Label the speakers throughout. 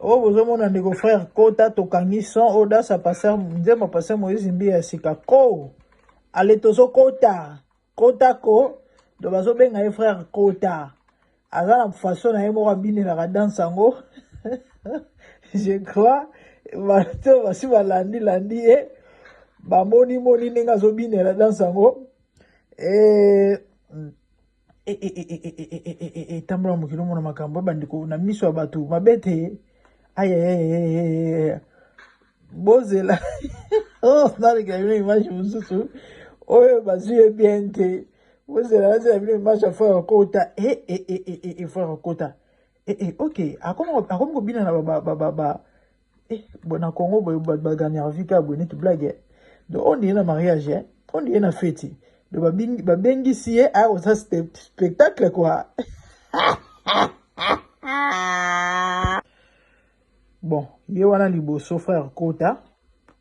Speaker 1: Oyo bozomona ndeko frère Kota tokangi son oyo dasa pasteur nzembo pasteur Moïse Mbiye ya sika ko ale tozokota kota ko donc bazobenga ye frère Kota aza na façon na ye moko abinelaka danse yango je crois bato basi balandi landi ye bamoni moni ndenge azobinela danse yango e, etambola mokili omona makambo bandeko na miso ya bato mabe te ayayayayaya bozela nalekela bino image mosusu oyo bazwi ye bien te bozela nazela bino image ya frère akota e frère akota ok akomi kobina na ba eh, na Congo boye bato bagagnaka vie kaka boye neti blague eh. Donc on dirait na mariage eh? On dirait na feti donc babengisi ye aya kosala spectacle quoi. Bon, ye wana liboso frère Kota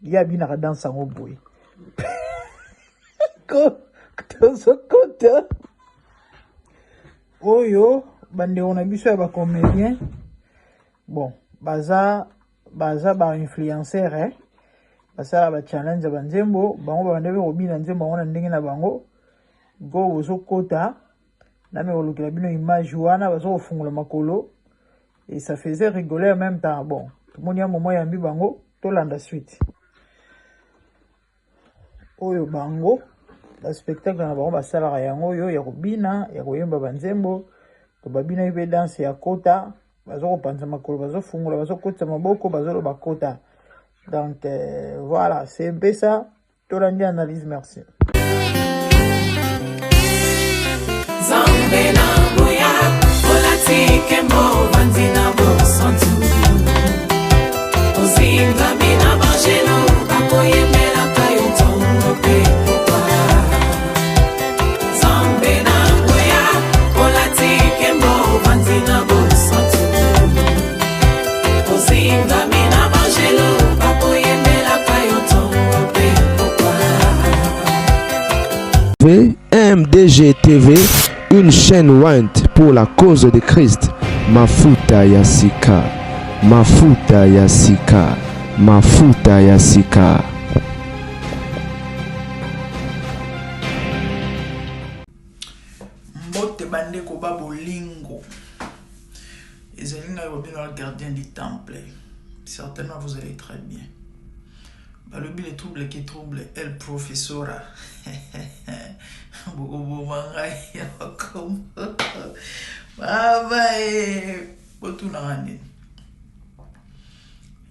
Speaker 1: ye abinaka danse yango boye tozokota oyo bandeko na biso ya bacomédien. Bon, baza baza ba influenceur eh? Basala ba challenge ya banzembo bango babanda mpe kobina nzembo yango na ndenge na bango go bozokota nami kolukela bino image wana baza kofungola makolo et ça faisait rigoler en même temps. Bon, tomoni ya momo yambi bango, tolanda suite oyo bango ba spectacle na bango basalaka yango oyo ya kobina ya koyemba banzembo to babinaki mpe danse ya kota bazo kopanza makolo bazofungola bazokotisa maboko bazoloba kota. Donc voilà, c'est un peu ça. Tolandi analyse, merci.
Speaker 2: Nzambe na nguya olati nkembo ovandi na bosantu ozingami na bangelo bakoyembelaka yo ntongo mpe pokwa. Nzambe na nguya olati nkembo ovandi na bosantu ozingami na bangelo bakoyembelaka yo ntongo mpe pokwa.
Speaker 3: MDG TV, une chaîne ointe pour la cause de Christ. Mafuta ya sika, mafuta ya sika, mafuta ya sika.
Speaker 1: Mbote bandeko ba bolingo, ezali ngai wa bino gardien du temple. Certainement vous allez très bien. Balobi le trouble qui trouble el professora bokoboma ngai ya makombo baba e botunaka nini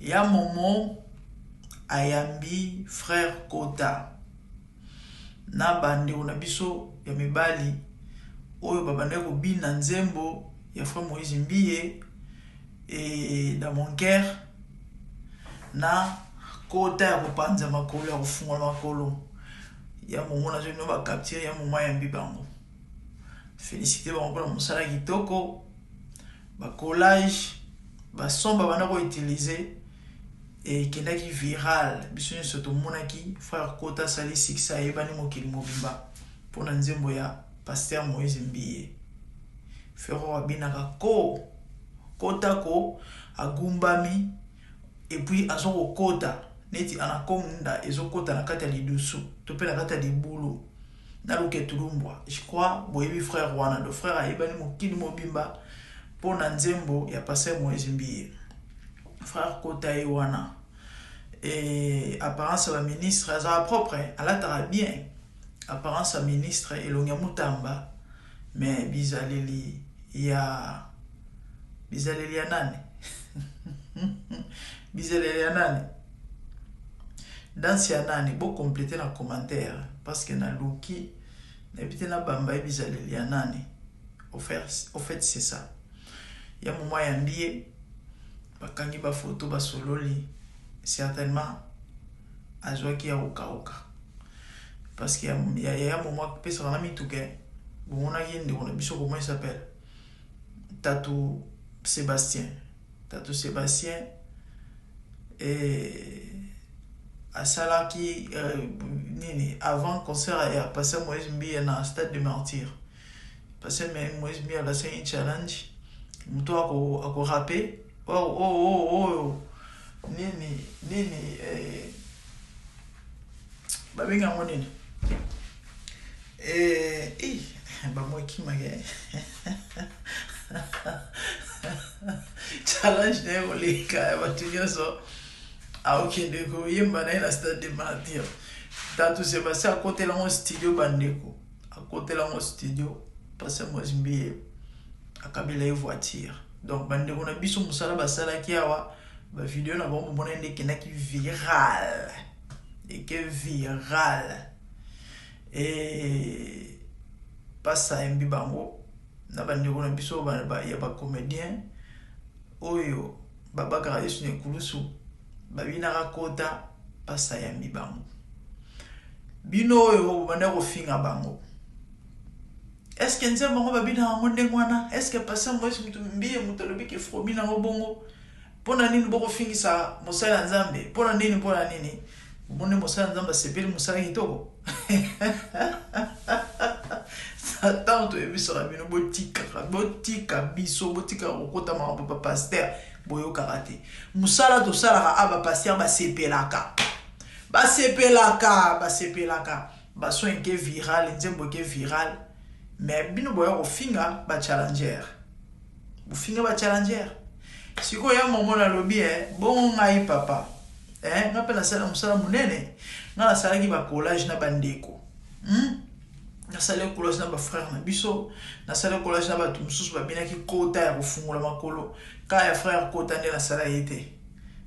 Speaker 1: ya momo ayambi frère Kota na bandeko na biso ya mibali oyo babandaki kobina nzembo ya frère Moïse Mbiye et dans mon cœur na kota ya kopanza makolo ya kofungola makolo ya momo nazwi bino bacapture ya momo ayambi bango. Félicité bango mpona mosala kitoko, bacollage bason babanda koutilize ekendaki viral, biso nyonso tomonaki frère Kota asali succès, ayebani mokili mobimba mpona nzembo ya pasteur Moïse Mbiye. Frère abinaka ko kota ko agumbami epuis aza kokota neti anaconda ezokota na kati ya lidusu to mpe na kati ya libulu na luketulumbwa. Je crois boyebi frère wana, do frère ayebani mokili mobimba mpona nzembo ya pasteur Moïse Mbiye. Frère Kota ye wana e apparence ya baministre azala propre, alataka bien, apparence ya ministre elongi ya mutamba, mais bizaleli ya bizaleli ya nani bizaleli ya nani danse ya nani bocomplete na commentaire parce que naluki nayebi te nabamba ye bizaleli ya nani. Au fait c'est ça ya momo ayambi ye, bakangi bafoto basololi, certainement azwaki ya kokauka parce que ya ya momo apesaka na mituka. Bomonaki ndeko na biso, comment il s'appelle, Tatu Sébastien. Tatu Sébastien eh, asalaki nini avant concert ya pasteur Moïse Mbiye na stade de Martyr. Pasteur Moïse Mbiye alasaki challenge, moto akorape. Oyo oyo oyo nini nini eh, babengi yango nini eh, eh, bango ekimaka eh. Challenge na ye koleka ya bato nyonso, akokende koyemba na ye na Stade de Martyr. Tatu Sebastien akotela yango studio, bandeko, akotela yango studio. Pasteur Moïse Mbiye akabela ye voiture. Donc bandeko na biso, mosala basalaki awa, bavideo na bango bomona nde ekendaki viral, eke viral. E pasa ayembi bango na bandeko na biso ya bacomédien oyo babakaka Yesu na ekulusu, babinaka kota. Pasa ayambi bango. Bino oyo bobanda kofinga bango, est-ce nzembo yango babinaka yango ndenge wana? Est-ce pasteur Moïse mutu Mbiye moto alobi ke frobi nango bongo? Mpo na nini bokofingisa mosali ya Nzambe? Mpo na nini? Mpo na nini? Omoni, mosali ya Nzambe asepeli, mosala kitoko. Ntango toyebisaka bino botikaka, botika biso, botikaka kokota makambo bapasteur, boyokaka te. Mosala tosalaka a bapasteur basepelaka, basepelaka, basepelaka. Bason eke viral, nzembo eke viral, mais bino boya kofinga bachallenger, bofinga bachallenger. Sikoyo ya momo nalobi e bongo ngai papa eh, nga mpe nasala mosala monene. Nga nasalaki bacollage na bandeko, Nasali collage na bafrère na biso, nasali collage na bato mosusu babinaki kota ya kofungola makolo. Ka ya frère Kota nde nasala ye te.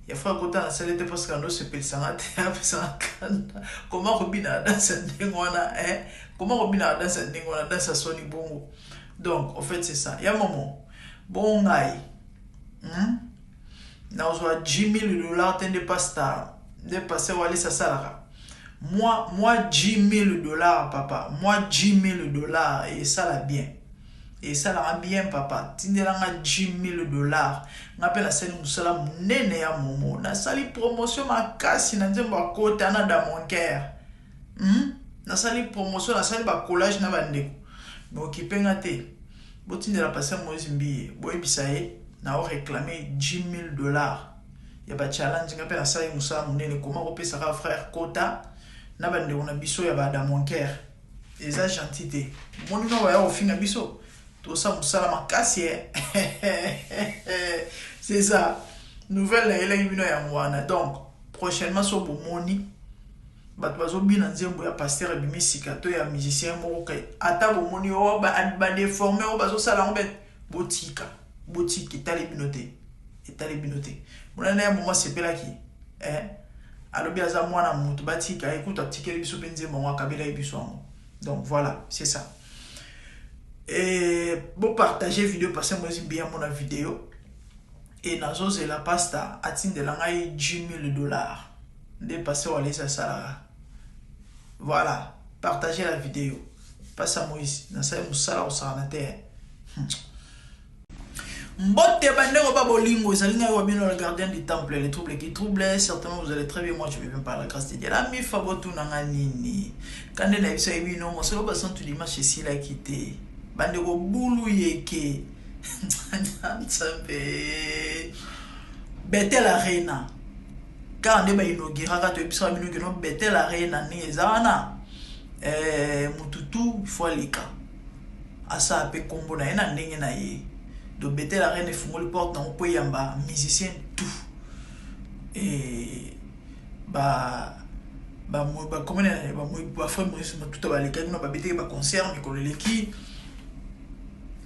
Speaker 1: Ya frère Kota nasali te parce que ando osepelisanga te, apesanga kanda. Koma kobina na danse ya ndenge wana, eh? Koma kobina na danse ya ndenge wana, danse ya soni bongo? Donc en fait c'est ça. Ya momo, bongo ngai, Nazwa 10 000 dollars te nde pasta, nde pasteur Walesa asalaka. Moi 10 000 dollars, papa, moi 10 000 dollars esala bien, esalaka bien. Papa, tindelanga 10 000 dollars. Nga mpe nasali mosala monene ya momo, nasali promotion makasi na nzembo akota na dans mon cœur, Nasali promotion, nasali bacollage na bandeko, mais okipe nga te. Botindela pasteur Moïse Mbiye, boyebisa ye na oréclame 10 000 dollars ya bachallenge. Nga mpe nasali mosala monene. Koma kopesaka frère Kota na bandeko na biso ya badamonker, eza gentil te. Moni no baya kofinga biso, tosala mosala makasi. C'est ça, nouvelle nayelaki bino yango wana. Donc prochainement, so bomoni bato bazobina nzembo ya pasteur ebimi sika to ya musicien moko, ata bomoni oyo badéforme oyo bazosala yango, botika, botika, etali bino te, etali bino te. Monana ya momo asepelaki, eh? Alobi aza mwana motu, batika. Ekuta atikeli biso mpe nzembo yango, akabelaki biso yango. Donc voilà, c'est ça. Et bopartage vidéo, parce que Moïse Mbiye amona vidéo e nazozela pasta atindela ngai 10 000 dollars nde pasteur Walesa asalaka. Voilà, partagez la vidéo. Pasta Moïse, nasali mosala kosakana te. Mbote bandeko ba bolingo, ezali ngai wa bino, le gardien du temple, le trouble qui trouble. Certainement vous allez très bien, moi je vais bien par la grâce de Dieu. La mifa, botuna nga nini kande na biso bino mosolo basantu dimanche esilaki te. Bandeko, bulu yeke Nzambe. Betel Arena kaka nde bainauguraka, toyebisaka bino keno Betel Arena ndenge eza wana, mutu tu fo aleka asala mpe nkombo na ye na ndenge na ye. Donc Betel Arena efungoli porte nango mpo eyamba musicien tout e ba bakomene bafrère Moïse Matuta balekaki kuna, babetaki baconcert mikolo eleki.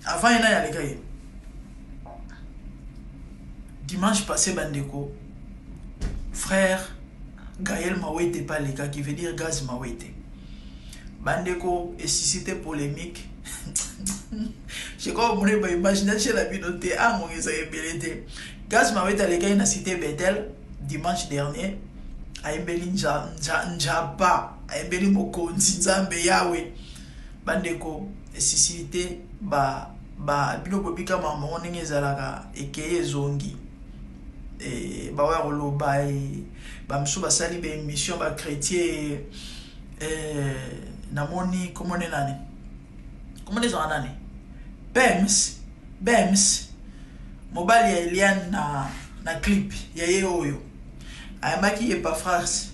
Speaker 1: Avant ye nani alekaki? Dimanche passé, bandeko, frère Gaël Mawete mpe alekaki, veut dire Gaz Mawete. Bandeko, esuscité polémique. Je crois omoni baimage, natiela bino te, angongo ezala ebele te. Gaz Mawete alekaki na cité Betel dimanche dernier, ayembeli Njaba, ayembeli mokonzi Nzambe Yawe. Bandeko, esuscité ba ba bino bobika makambo ndenge ezalaka, ekei ezongi e, baoya koloba e, bamosusu basali baémission bachrétien e, namoni komone nani, komone ezalaka nani, Bems, Bems. Mobali ya Eliane na, na clip ya ye oyo ayambaki Epaphras,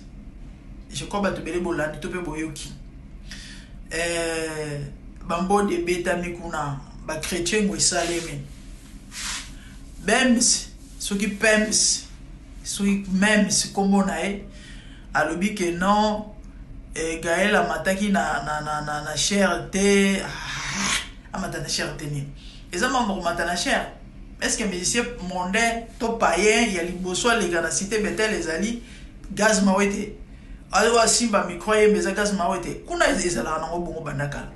Speaker 1: je crois bato ebele bolandi to mpe boyoki. Eh, bambode ebetami kuna, bachrétien ngo esalemi. Bems soki Pems soki Mems nkombo na ye alobi ke non, eh, Gaël amataki na, na, na, na, na chair te. Ah, amata na chair te nini? Eza mambo komata na chair. Est ce que musicien mondain to païen ya liboso aleka na Cité Bethel ezali Gaz Mawete? Ayo asimba micro ayemba eza Gaz Mawete? Kuna ezalaka nango bongo banda kala.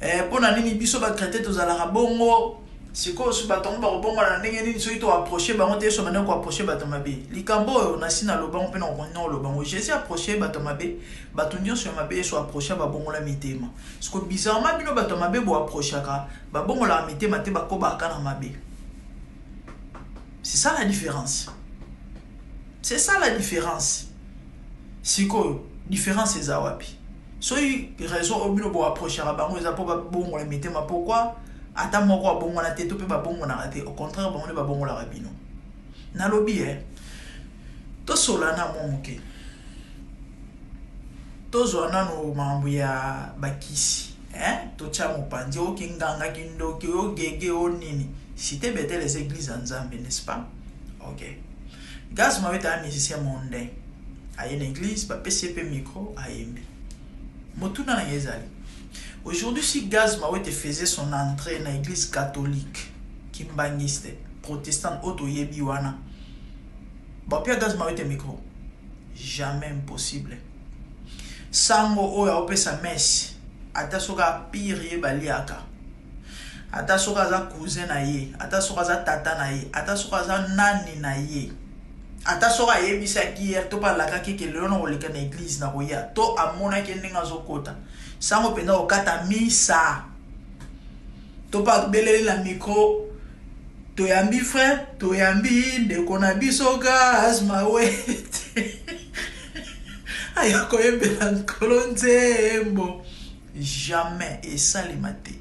Speaker 1: Eh, mpo na nini biso bachrétien tozalaka bongo? Sikoyo so bato yango bakobongwana na ndenge nini soki toapproche bango te? Yesu abandaki koapproche bato mabe. Likambo oyo nasi nalobango mpe nakokontina kolobango: Jésus approche bato mabe, bato nyonso ya mabe Yesu approche, babongola mitema. Siko bizarrement bino bato ya mabe boapprochaka, babongolaka mitema te, bakobaka na mabe. C'est ça la différence, c'est ça la différence. Sikoyo différence eza wapi? Soki raison oyo bino boapprochaka bango eza mpo babongola mitema, pourquoi ata moko abongwana te to mpe babongonaka te? Au contraire, bango nde babongolaka bino. Nalobi e tosola na mwa moke, tozwa nano makambo ya bakisi, eh? Totya mopanzi oki nganga, kindoki, ogege o nini. Cité Bethel eza église ya Nzambe, n'est-ce pas? Ok, Gaz Mawete aya musicien mondain, aye na église, bapesi ye mpe micro, ayembi. Motuna na ye ezali: aujourd'hui, si Gaz Mawete faisait son entrée na église catholique, kimbangiste, protestante oyo toyebi wana, bapia Gaz Mawete micro? Jamais, impossible. Sango oyo aopesa messe, ata soki apire ye baliaka, ata soki aza cousin na ye, ata soki aza tata na ye, ata soki aza nani na ye, ata soki ayebisaki ye to mpe alakaki ke lelo na koleka na église na koya, to amonaki ndenge azokota, sango mpenza kokata misa to mpe abeleli na micro: "Toyambi frère, toyambi ndeko na biso Gaz Mawete, aya koyembela Nkolo nzembo." Jamais, esalema te.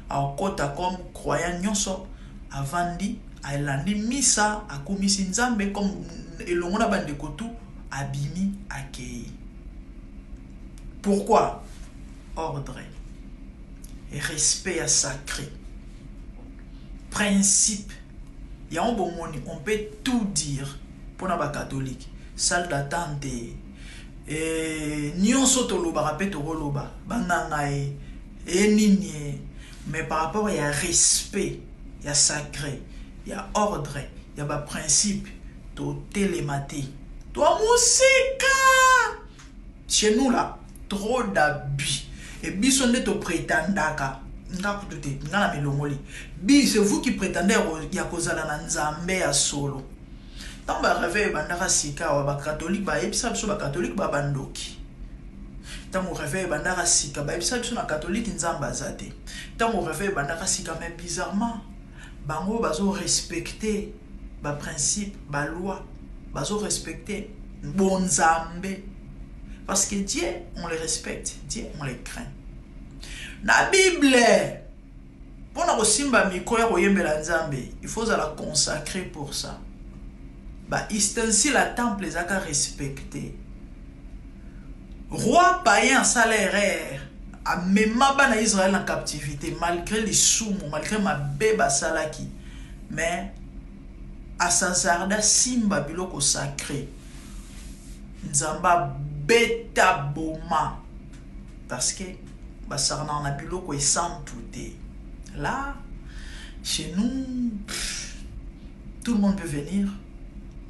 Speaker 1: Akokɔta comme croyant nyonso, avandi, alandi misa, akumisi Nzambe comme elongo na bandeko tu, abimi, akei. Pourquoi? Ordre, respect ya sacré, principe yango. Bomoni, on peut tout dire mpona bacatholique, salle d'attente e, nyonso tolobaka mpe tokoloba banganga ye e nini ye, mais par rapport ya respect ya sacré, ya ordre, ya baprincipe, totelema te. Toa mosika. Chez nous là, trop d'abus. E biso nde toprétendaka, nga kutu te, nga na milongoli bi, c'est vous qui prétendez ya kozala na Nzambe ya solo. Ntango baréveil ebandaka sika awa, bacatholique bayebisa biso bacatholique ba bandoki. Ntango réveil ebandaka sika, bayebisa biso na catholique Nzambe aza te. Ntango réveil ebandaka sika, mais bizarrement bango bazorespecte baprincipe, baloi, bazorespecte bonzambe, parce que Dieu, on le respecte, Dieu, on le craint. Na Bible, mpona kosimba micro ya koyembela Nzambe, il faut ozala consacré pour ça. Baustensile ya temple ezalaka respecté. Roi païen asala erreur, amema bana Israel na captivité malgré lisumu, malgré mabe basalaki, mais asazarda simba biloko sacré, Nzambe abeta boma, parce que basakanaka na biloko esantu te. Là, chez nous, pff, tout le monde peut venir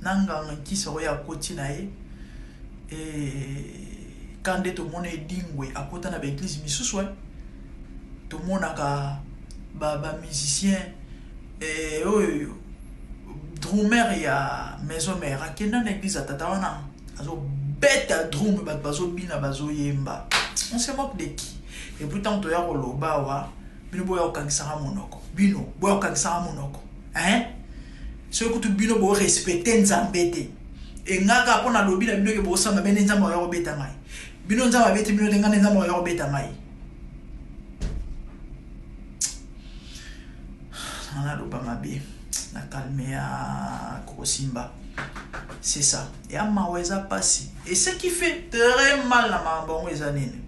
Speaker 1: na nganga nkisi oyo akoti na ye. E ka nde tomona Edingwe akota na baeglise misusu, tomonaka bamusicien ba oyo drummer ya Maison Mère akenda na église ya tata wana, azobeta drum, bato bazobina, bazoyemba. On se moque de qui? Et puis ntango toya koloba awa, bino boya kokangisaka monoko, bino boya kokangisaka monoko, hein? Soki kutu bino borespecte Nzambe te, engaka mpo nalobi na bino ke bosamba bene, Nzambe oya kobeta ngai. Bino Nzambe abeti bino te, ngai nde Nzambe oya kobeta ngai. Naloba mabe na calme ya kokosimba. C'est ça. Ya mawa eza pasi. Et ce qui fait très mal na makambo yango eza nini?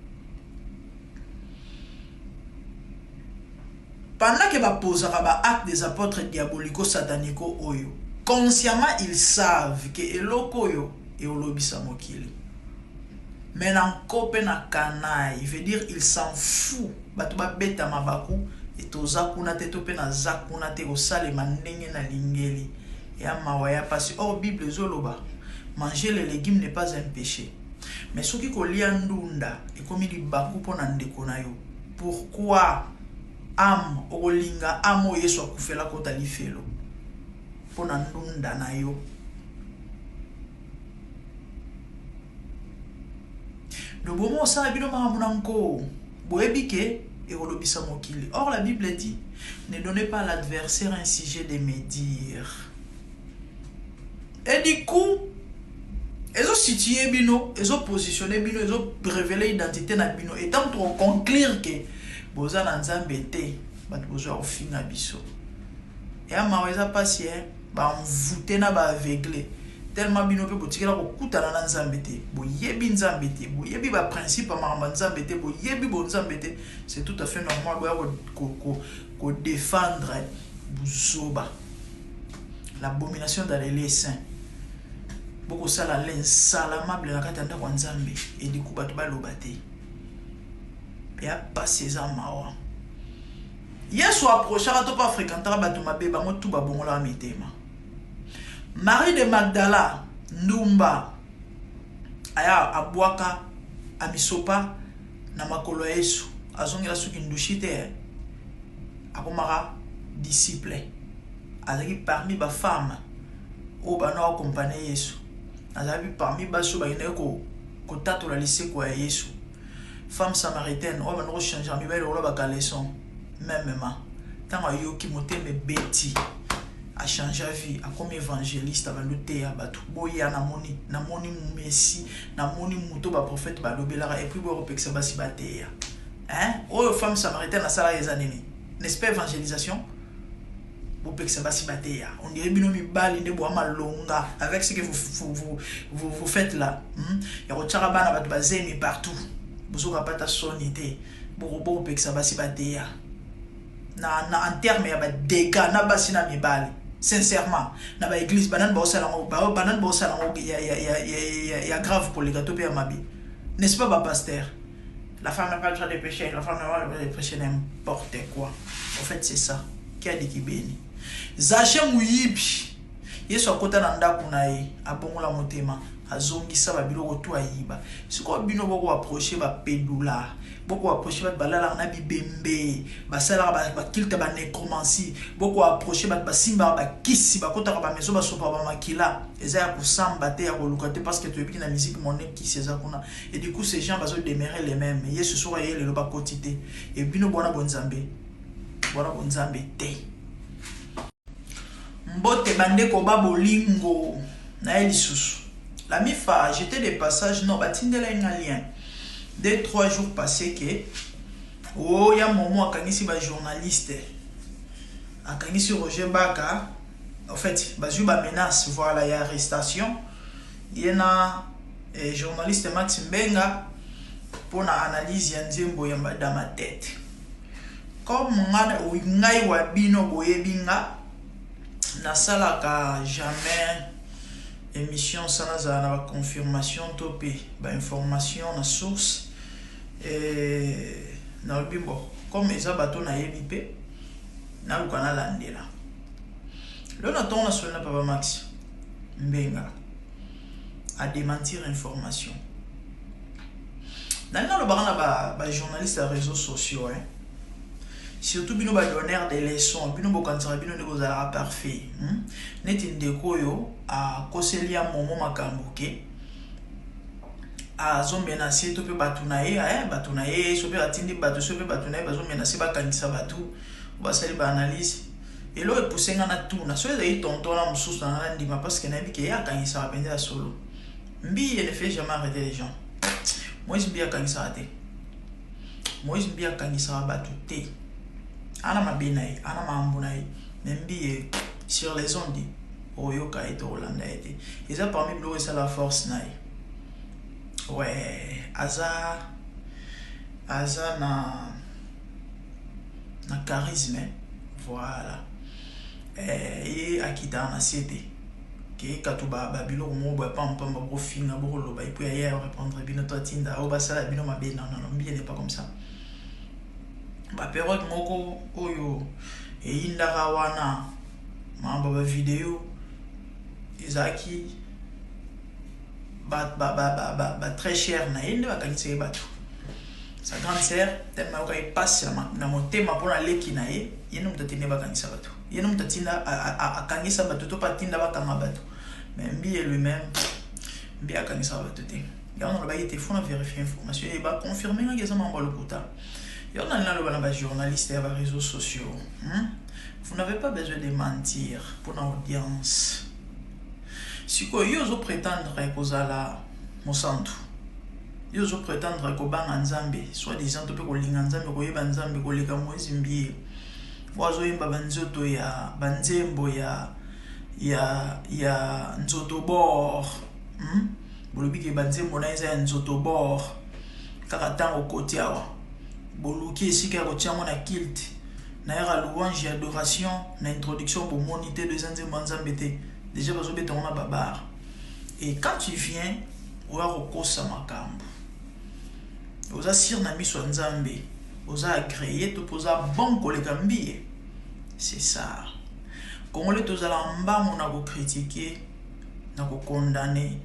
Speaker 1: Pendant que baposaka ba actes des apôtres diabolico satanico oyo, consciemment ils savent que eloko oyo eolobisa mokili. Mais na nko pe na canaille, veut dire ils s'en fout. Bato babeta mabaku et toza kuna te to pe naza kuna te kosalema ndenge nalingeli. Ya mawa ya pasi. Or Bible ezoloba manger les légumes n'est pas un péché. Mais soki kolia ndunda ekomi libaku mpo na ndeko na yo, pourquoi âme okolinga âme oyo Yesu akufela kota lifelo mpo na ndunda na yo? Lobomo osala bino makambo na nko, boyebi ke ekolobisa mokili. Or la Bible dit, ne donnez pas à l'adversaire un sujet de médire. Et du coup, ezo situer bino, ezo positionner bino, ezo révéler identité na bino. Et tant to conclure que boza na Nzambe te, bato bozwa kofinga biso. Ya mawa eza pasi eh, ba envoûté na ba aveuglé. Tellement bino pe botikela kokutana na Nzambe te, boyebi Nzambe te, boyebi ba principe ya makambo ya Nzambe te, boyebi bo Nzambe te, c'est tout à fait normal boya ko défendre buzoba. L'abomination dans les saints. Bokosala l'insalamable na kati ya ndako ya Nzambe et du coup bato baloba te. Ya pasi eza mawa. Yesu approchaka to pa fréquentaka bato mabe, bango tu babongolaka mitema. Marie de Magdala, ndumba, aya abwaka amisopa na makolo ya Yesu, azongela suki ndushi te, akomaka disciple. Azalaki parmi ba femme oyo bana accompagner Yesu. Azalaki parmi basi oyo bakendaki kotatola lisekwa ya Yesu. Femme samaritaine oyo banda kochanger mibali lokola ba caleçon, mêmement ntango ayoki motema ebeti, achange vie, akomi évangéliste, abandi oteya bato. Boya, namoni, namoni Messie, namoni moto ba prophète balobelaka, et puis boya kopekisa basi bateya. Hein? Oyo femme samaritaine asalaka eza nini? N'est-ce pas évangélisation? Bopekisa basi bateya. On dirait bino mibali nde boa malonga avec ce que vous faites là. Ya kotiaka bana bato bazemi partout. Bozoka pata soni te. Bokopekisa basi bateya. Na, na en terme ya ba dégâts na basi na mibali. Sincèrement, na ba église banani baosala ngo, ba banani baosala ngo ya ya ya ya ya grave koleka to pe ya mabe. N'est-ce pas ba pasteur? La femme n'a pas le droit de pécher, la femme n'a pas le droit de prêcher n'importe quoi. En fait, c'est ça. Qui a dit qui béni? Zaché muyibi. Yesu akota na ndako na ye, abongola motema, azongisa ba biloko to ayiba. Sikoyo bino boko approcher ba pedula, boko approcher ba balalaka na bibembe, basalaka ba culte ba nécromancie, boko approcher ba basimbaka ba kisi, bakotaka ba maison basopa ba makila. Eza ya kosamba te, ya koluka te, parce que toyebi na musique monnaie kisi eza kuna. Et du coup ces gens bazo demeurer les mêmes. Yesu soka ye lelo bakoti te. Et bino bona bonzambe. Bona bonzambe te. Mbote bandeko ba bolingo na ye lisusu. La mifa, j'étais de passage, non, batindela nga lien. 2 3 jours passés que oh ya momo akangisi ba journaliste. Akangisi Roger Baka. En fait, bazui ba menace, voilà, ya arrestation. Yena journaliste Max Mbenga pour na analyse ya nzembo ya dans ma tête. Comme ngai wa bino boyebi nga nasalaka jamais émission sans nazala na ba confirmation to pe ba information na source. Et nalobi bon, comme eza bato nayebi pe naluka nalandela. Lelo na ntongo nasoli na papa Max Mbenga a démentir information. Nani nalobaka na ba journaliste ya réseaux sociaux, hein? Surtout bino ba donneur de leçons, bino bokanisaka bino nde bozalaka parfait. Neti ndeko oyo akoseli ya momo makambo ke azomenace to pe bato na ye, hein? Bato na ye, so pe atindi bato, so pe bato na ye bazomenace bakangisa bato, basali ba analyse. Eloko epousse nga na tuna, so ezali tonton na mosusu na nga ndima parce que nayebi ke ye akangisaka mpenza ya solo. Mbiye ne fait jamais arrêter les gens. Moïse Mbiye akangisaka te. Moïse Mbiye akangisaka bato te. Ana mabe na ye, ana makambo na ye. Mais Mbiye Sur les ondes oyoka ye to kolanda ye te. Eza parmi biloko esala force na ye. Ouais, aza aza na na charisme voilà. Eh, ye akitaka na se te ke kato ba, ba biloko moko boya pampamba bokofinga bokoloba epuis aye arépondre bino to atinda oyo basala bino mabe. Non, non, non, Mbiye n'est pas comme ça. Baperiode moko oyo eyindaka wana, makambo ya bavideo ezalaki ba, ba, ba, ba, ba, ba très cher na ye nde bakangisaki bato. Sa grande sœur, tellement ayokaki mpasi na motema mpona leki na ye, ye nde moto atindi bakangisa bato, ye nde moto atinda akangisa bato to mpe atinda bakanga bato. Mais Mbiye lui-même, Mbiye akangisaka bato te. Yango nalobaki te, faut na vérifier information e baconfirme ngaki eza mambo ya lokuta. Yango nali naloba na bajournaliste ya baréseaux sociaux, Vous n'avez pas besoin de mentir mpona audience. Sikoyo yo ozoprétendre kozala mosantu, yo ozoprétendre kobanga Nzambe, soi-disant, to mpe kolinga Nzambe, koyeba Nzambe koleka Moïse Mbiye oyo azoyemba banzoto ya banzembo ya nzoto bor, Bolobi ke banzembo na eza ya nzoto bor. Kaka ntango okoti awa, boluki esika ya kotia yango na culte nayaka louange ya adoration na introduction, bomoni te do eza nzembo ya Nzambe te. Déjà bazobeta yango na babar et quand tu viens oya kokosa makambo, oza sûr na miso ya Nzambe, oza agréé to mpo oza bon koleka Mbiye. C'est ça, Congolais. Tozala mbangu na kocritiquer, na kocondamner,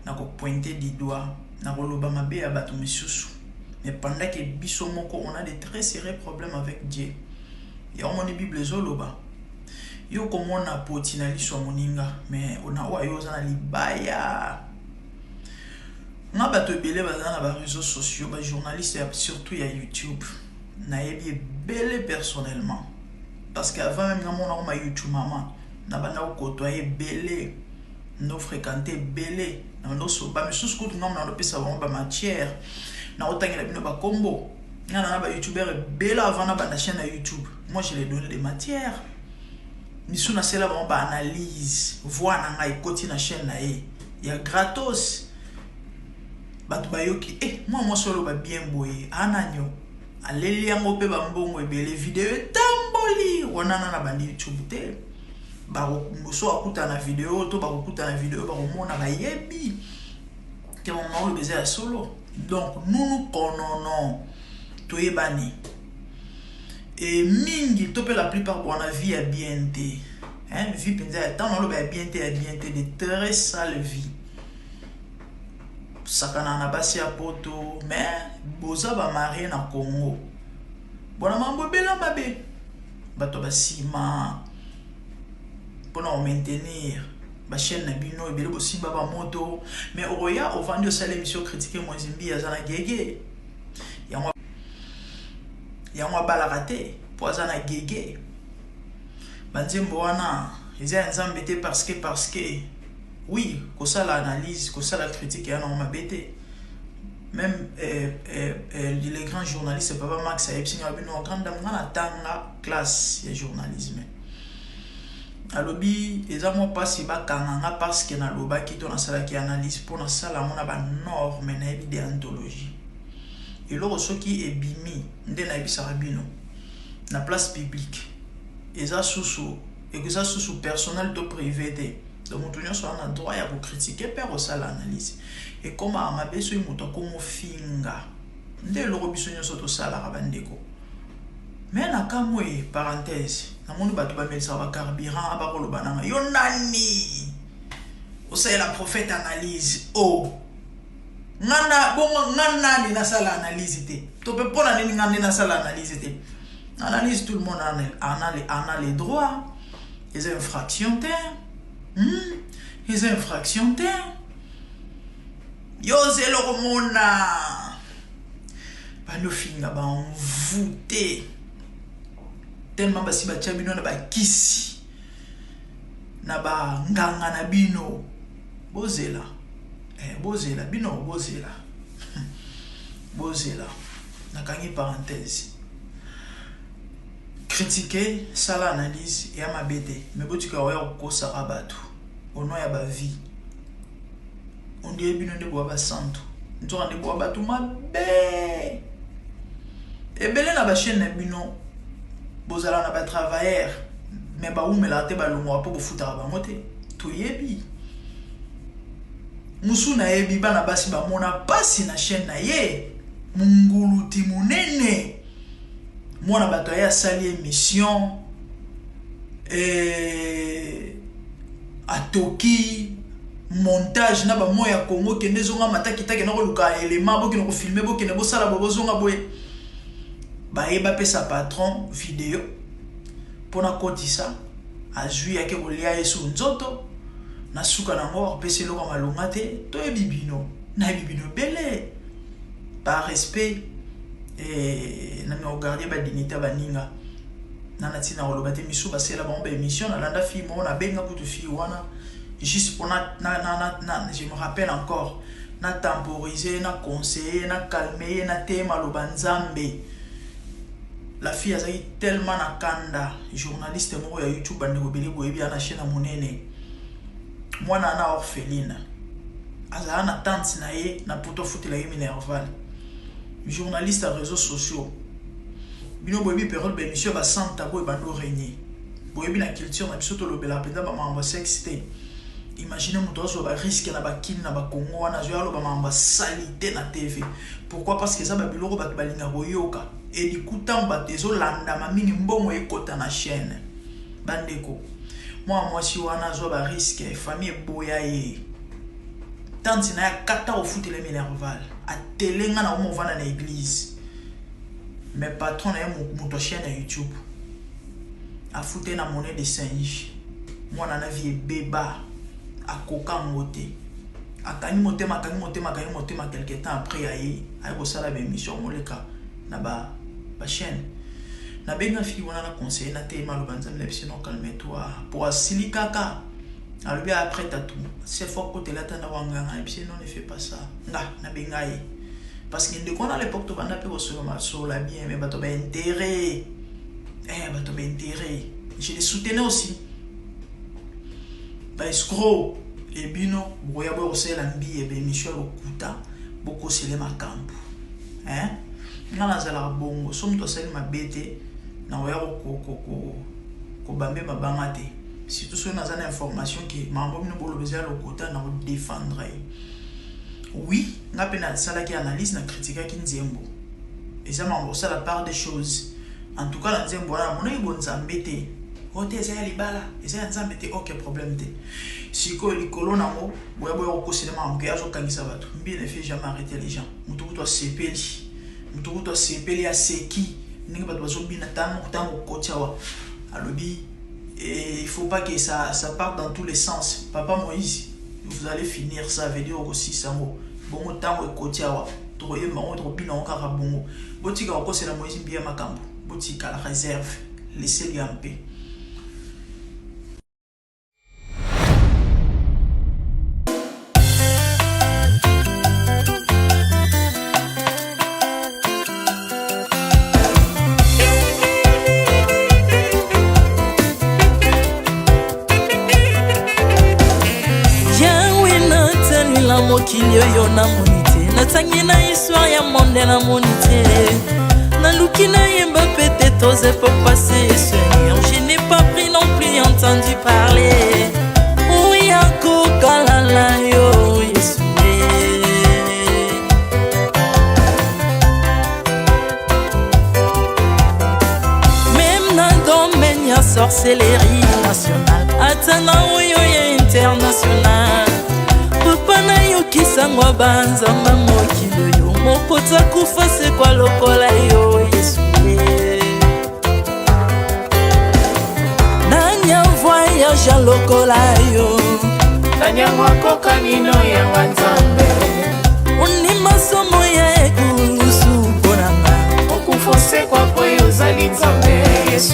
Speaker 1: na kopointer du doigt, na koloba mabe ya bato misusu, mais pendant que biso moko on a de très sérieux problèmes avec Dieu. Yango moni Bible ezoloba: yo komona poti na liso ya moninga, mais na oyo yo oza na libaya. Nga bato ebele baza na baréseaux sociaux, bajournaliste, surtout ya YouTube, nayebi ebele personnellement, parce que avant même namona ma YouTube mama, na banda kokotoya ebele, no fréquente ebele na banda bamisusu kutu ngambo na ndopesa bango bamatière na kotangela bino bakombo. Nga na bayoutubeur ebele, avant na banda chaîne na YouTube, moi je les donne des matières. Misu nasala bango baanalyse, voix na ngai ekoti na chaîne na ye ya gratos. Bato bayoki e mwa mwasi oloba bien boye, ananio aleli yango mpe bambongo ebele, video etamboli wana. Na bandi YouTube te, so akuta na video to bakokuta na video, bakomona, bayebi te mama oyo eza ya solo. Donc nous nous connaissons, toyebani e mingi to mpe la plupart bwana vie ya bien te, hein? Vie mpenza ya ntango naloba ya bien te, ya bien te, de très sale vie. Sakana na basi ya poto, mais boza bamarie na Congo, bona mambo ebela mabe. Bato basima mpona komaintenir bachaîne na bino ebele, bosimba bamoto, mais okoya ovandi, osala émission, critique Moïse Mbiye aza na gege, yango yango abalaka te mpo aza na gege, banzembo wana eza ya Nzambe te, parce que oui, kosala analyse, kosala critique ya nango mabe te. Même les grands journalistes, papa Max ayebisi nga bino, grande dame, nga natanga classe ya journalisme, alobi eza mwa mpasi bakanga nga parce que nalobaki to nasalaki analyse mpo nasala yango na banorme, nayebi déontologie. Eloko soki ebimi nde nayebisaka bino na place publique, eza susu personnel to privé te. Donc moto nyonso aza na droit ya kocritiquer mpe kosala analyse. Ekomaka mabe soki moto akomofinga nde eloko biso nyonso tosalaka, bandeko. Mais na kamwe, parenthèse, namoni bato bamelisaka bacarburant, bakoloba nanga: "Yo nani osalela prophète analyse?" O oh. Nga bongo nga nani nasala analyse te? To mpe mpo na nini nga nde nasala analyse te? Analyse, tout le monde en a les droits. Eza infraction te, Eza infraction te. Yo ozela komona bandi ofinga banvute tellement basi batia bino na bakisi na banganga na bino. Bozela, bozela bino, bozela, bozela. Nakangi parenthèse. Critiquer, sala analyse eya mabe te, mais botika koya kokosaka bato au nom ya ba vie. On dirait bino nde boa basantu, nzoka nde boa bato mabe. Ebele na ba chaîne na bino bozala na ba travailleurs, mais bawumelaka te, balongwaka mpo bofutaka bango te. Toyebi mosu nayebi bana basi bamona pasi na chaîne na ye, monguluti monene mwana bato aye asali émission atoki montage na bamo ya Congo, kende ezonga matakitaki na koluka elema, bokende kofilmer, bokende bosala bo bozonga boye. Baye bapesa patron video mpona kotisa, azwi yake kolia ye su nzoto na suka nango akopesa eloko ya malonga te. Toyebi bino, nayebi bino ebele. Par respect nani ogarde badignité ya baninga na na ntina koloba te. Misu basala bango baémission, nalanda fille moko, nabenga kutu fille wana juste mpo na, je me rappelle encore, na temporiser, na conseiller, na calmer ye, na telema aloba Nzambe. La fille azalaki tellement na kanda. Journaliste moko ya YouTube, bandeko ebele boyebi ya na chaîne ya monene. Mwana wana orpheline, azala na tante na ye na poto, afutela ye minerval. Journaliste ya réseaux sociaux, bino boyebi période baémission ya basanta boye bando régner. Boyebi na culture na biso tolobelaka mpenza bamakambo ya sexe te. Imagine moto azwa barisque na bakini na bakongo wana, azwa aloba makambo asali te na TV. Pourquoi? Parce que eza babiloko bato balingaka koyoka e diku ntango bato ezolandama mingi, mbongo ekota na chaîne. Bandeko, mwana mwasi wana azwa barisque, famille eboya ye, tante na ye akata kofutela minerval, atelenga na omo ovanda na église. Mais patron na ye, moto ya chaîne ya YouTube, afute na monnaie de singe. Mwana na vie ebeba, akoka yango te, akangi motema, akangi motema, akangi motema. Quelque temps après, aye aye kosala baémission moleka na bachaîne. Nabenga fille wana na conseiller, na telema aloba Nzambe na biso. No, calme toi po asili kaka alobi après tatu c'est fort kotela ata ndako ya nganga. Nayebi non, ne fais pas ça. Nga nabenga ye parce que ndeko wana à l'époque tobanda mpe kosolola masolola bien, mais bato baintérêt, bato baintérêt, je les soutenais aussi, baescroc. Ebino bokoya boya kosalela mbiye baémission ya lokuta, bokosele makambo. Nga nazalaka bongo, so moto asali mabe te, nakoya kobambe mabanga te, surtout soki naza na information ke makambo bino boloba eza ya lokuta, na kodéfendre ye. Oui, nga mpe nasalaki analyse, na critiquaki nzembo, eza makambo kosala part des choses. En tout cas na nzembo wana namonaki bonzambe te. O te, eza ya libala, eza ya Nzambe te. Ok, problème te. Sikoyo likolo nango boya boya kokosela makambo ke azokangisa bato. Mbi ne fait jamais arrêter les gens. Moto kutu asepeli, moto kutu asepeli, aseki ndenge bato bazobina. Ntango ntango okoti awa, alobi et il faut pas que ça parte dans tous les sens. Papa Moïse, vous allez finir, ça veut dire okosisa yango bongo. Ntango ekoti awa, tokoyemba yango, tokobina yango kaka bongo. Botika kokosela Moïse Mbiye makambo, botika la réserve, laissez-lui en paix.
Speaker 2: Yawe, natalela mokili oyo, namoni te. Natangi na histoire ya monde, namoni te. Naluki nayemba peut-être aux époques passées, Seigneur, je n'ai pas pris non plus entendu parler oya kokalala yo Yesu. Même na domaine ya sorcellerie nationale, ata na oyo ya international, papa, nayokisango banzamba mokili oyo, mokoti akufa sekwa lokola yo Yesu. Nani avoyage lokola yo?
Speaker 4: Nani yango akoka nino yanga Nzambe?
Speaker 2: Ondima somo ya ekulusu mpo na nga.
Speaker 4: Okufa, osekwa po yo ozali Nzambe, Yesu.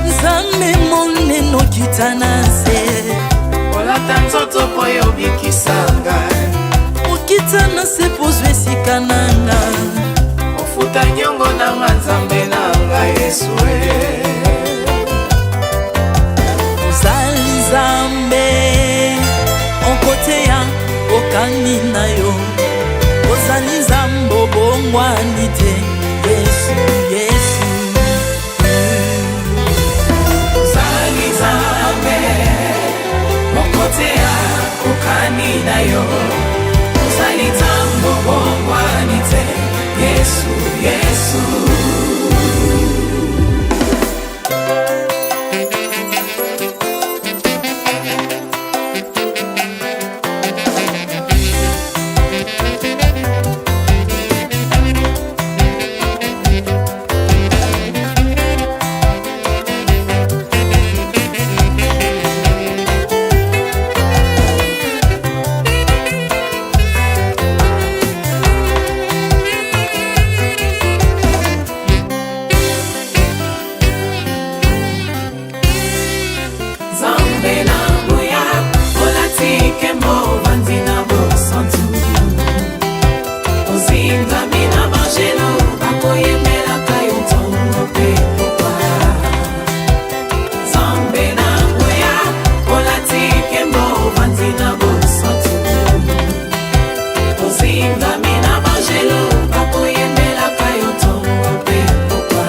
Speaker 2: Nzambe monene, okita na nse.
Speaker 4: Olata nzoto po yo obikisa ngai.
Speaker 2: Okita na se pozwa esika na nga.
Speaker 4: Ofuta nyongo.
Speaker 2: obongwani te Yesu Yesu.
Speaker 4: Ozali Nzambe moko te akokani na yo, ozali Nzambe obongwani te Yesu Yesu. Nzambe na nguya, olati nkembo, ovandi na bosantu, ozingami na banjelu bakoyembelaka yo ntongo mpe pokwa. Nzambe na nguya, olati nkembo, ovandi na bosantu, ozingami na banjelu bakoyembelaka yo ntongo mpe pokwa.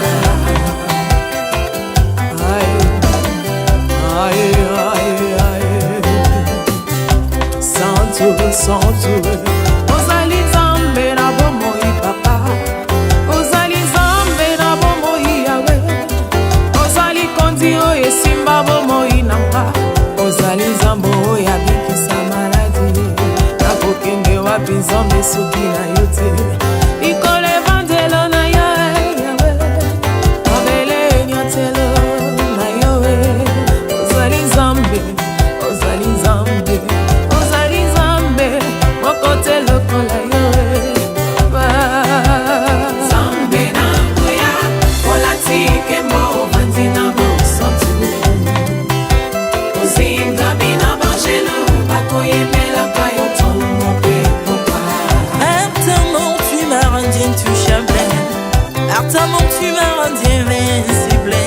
Speaker 5: Aïe, aïe, aïe. Santu, santu.
Speaker 4: Ozali Nzambe na bomoi papa, ozali Nzambe na bomoi yawe, ozali kondi oyo esimba bomoi na nga, ozali Nzambe oyo abikisa maladi. Nakokende wapi Nzambe soki na yo te? Likolo evandelo na yo yawe, mabele enyatelo na yo. Ozali Nzambe, ozali Nzambe, ozali Nzambe moko te lokola yo. Nzambe na nguya, olati nkembo, ovandi na bosantu, ozingami na banjelu bakoyembelaka yo ntongo mpe pokwa.
Speaker 2: Par ta mort tu m'as rendu intouchable, par ta mort tu m'as rendu invincible.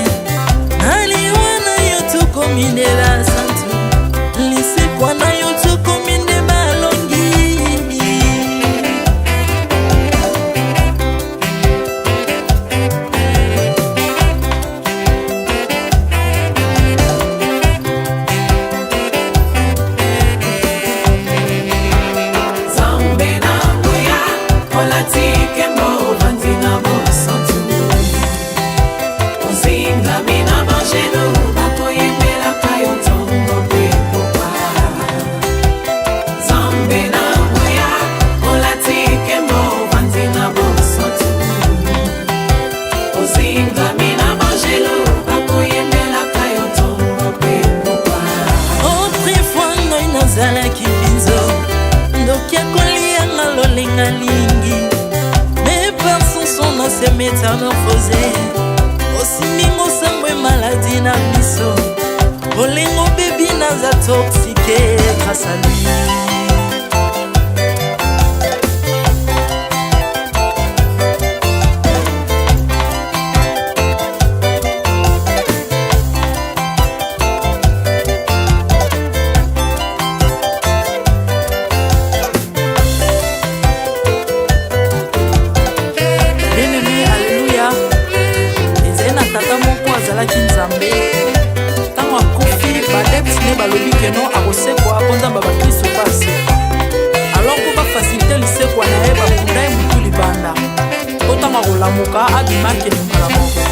Speaker 2: Na liwa na yo tokomi nde basantu, lisekwa na yo tokomi nde balongi.
Speaker 4: Nzambe na nguya, olati nkembo, ovandi na bosantu, ozingami na banjelu bakoyembelaka yo ntongo mpe pokwa. Nzambe na nguya, olati nkembo, ovandi na bosantu, ozingami na banjelu bakoyembelaka yo ntongo mpe pokwa.
Speaker 2: Autrefois ngai nazalaki mbinzo, ndoki akolianga lolenga lingi, mais par son son na se métamorphosé, osimbingo sango maladi na biso, bolingo bebi naza toxique grâce à lui. Bien-aimé, alleluya. Ezali na tata moko azalaki Nzambe. Ntango akufi, baadepte ne balobi keno akosekwa mpo Nzambe ya bakristo mpe asekwa. Alors mpo bafacilite lisekwa na ye, bakunda ye motu libanda, mpo ntango akolamuka abima akende mbala moko.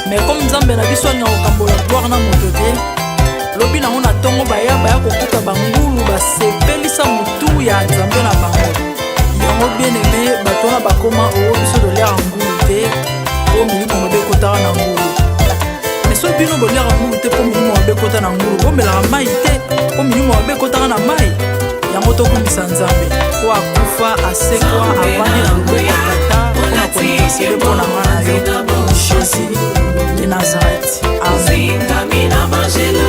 Speaker 2: Mais comme Nzambe na biso alinga kokambola gloire na moto te, lobi nango na ntongo baya kokuta bangulu basepelisa motu ya Nzambe na bango. Yango bien-aimé, bato wana bakoma oyo biso toliaka ngulu te mpo milimo mabe ekotaka na ngulu. Mais soki bino boliaka ngulu te mpo milimo mabe ekota na ngulu, bomelaka mai te mpo milimo mabe ekotaka na mai. Yango tokumbisa Nzambe po akufa, asekwa, avandi na loboko ya Tata mpona kointercede mpo na nga na yo. Jésus de Nazareth, amen.
Speaker 4: Ozingami na banjelu.